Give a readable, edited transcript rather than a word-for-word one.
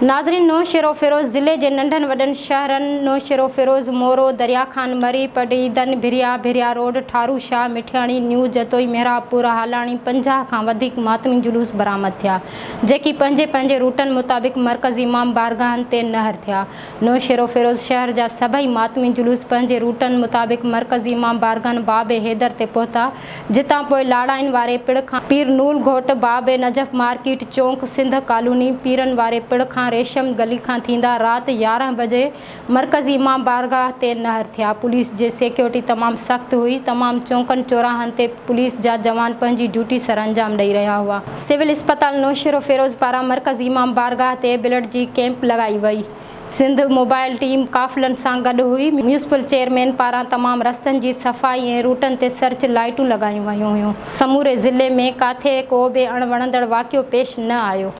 ناظرين نوشهروفيروز ضلعي جي ننڍن وڏن شهرن نوشهروفيروز، مورو، دريا خان مري، پڊعيدن، ڀريا، ڀريا روڊ، ٺارو شاهه، مٺياڻي، نيو جتوئي، محراب پور، هالاڻي 50 کان وڌيڪ ماتمي جلوس برآمد ٿيا، جيڪي پنهنجي پنهنجي روٽن مطابق مرڪزي امام بارگاهن تي نهر ٿيا. نوشهروفيروز شهر جا سڀئي ماتمي جلوس پنهنجي روٽن مطابق مرڪزي امام بارگاهن باب حيدر تي پهتا، جتان پوء لاڙائين واري پڙ کان پير نول گهوٽ، باب نجف مارڪيٽ چونڪ، سنڌ ڪالوني، پيرن واري پڙ کان ريشم گلي کان ٿيندا رات 11 بجي مرڪزي امام بارگاهه تي نهر ٿيا. پوليس جي سيڪيورٽي تمام سخت هئي. تمام چونڪن چوراهن تي پوليس جا جوان پنهنجي ڊيوٽي سرانجام ڏئي رهيا هئا. سول اسپتال نوشهروفيروز پاران مرڪزي امام بارگاهه تي بلڊ جي ڪئمپ لڳائي وئي. سنڌ موبائل ٽيم قافلن سان گڏ هئي، ميونسپل چيئرمين پاران تمام رستن جي صفائي ۽ روٽن تي سرچ لائيٽون لڳايون ويون هيون، سموري ضلعي ۾ ڪاٿي ڪو به اڻ وڻندڙ واقعو پيش نه آيو.